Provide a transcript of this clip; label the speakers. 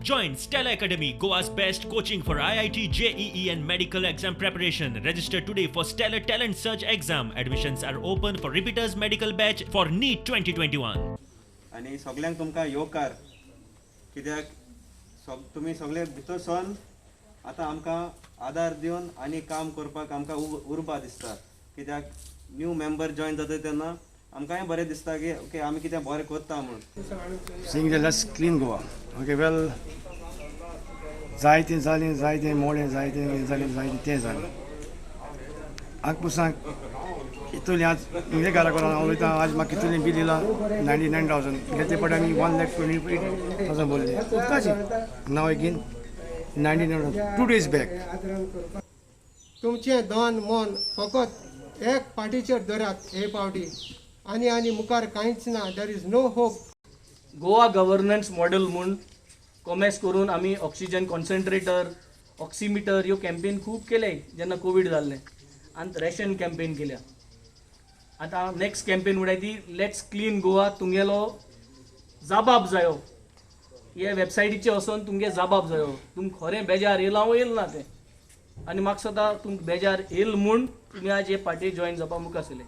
Speaker 1: Join Stellar Academy, Goa's best coaching for IIT, JEE and medical exam preparation. Register today for Stellar Talent Search exam. Admissions are open for repeaters medical batch for NEET 2021.
Speaker 2: आनी सगल्यांक तुमकां येवकार, कित्याक तुमी सगळे भितर सरून आतां आमकां आदार दिवन आनी काम करपाक आमकां उर्बा दिसता. कित्याक न्यू मेंबर जॉयन जाता तेन्ना आमकांय बरें दिसता की ओके, आमी कितें बरें करता म्हणून.
Speaker 3: Saying that let's clean Goa. Okay, well, जायतें जालें, जायतें मोडलें, जायतें हें जालें, जायतें तें जालें. आग सांग इतली आज म्हजे घरा करून हांव उलयतां. आज म्हाका कितली बील येयलां? 99,000. गेले फावटी आमी 1,28,000 भरले उदकाची. Now again 99,000 2 days back.
Speaker 4: तुमचें धन मन फकत एक पार्टीचेर धरात हे पावटी आनी आनी मुखार कांयच ना. There is no hope.
Speaker 5: Goa governance model म्हूण कोमेस करून आमी ऑक्सिजन कॉन्सन्ट्रेटर, ऑक्सिमिटर ह्यो कॅम्पेन खूब केले जेन्ना कोवीड जाल्लें आनी रेशन कॅम्पेन केल्या. आतां नेक्स्ट कॅम्पेन म्हणल्यार ती let's clean Goa. तुमगेलो जाबाब जायो. हे वेबसायटीचेर वचोन तुमगे जाबाब जायो, तुमकां खरें बेजार येयलां वो येयल ना तें. आनी म्हाका दिसता तुमकां बेजार येयल म्हूण तुमी आज हे पार्टी जॉयन जावपा मुखार सरले.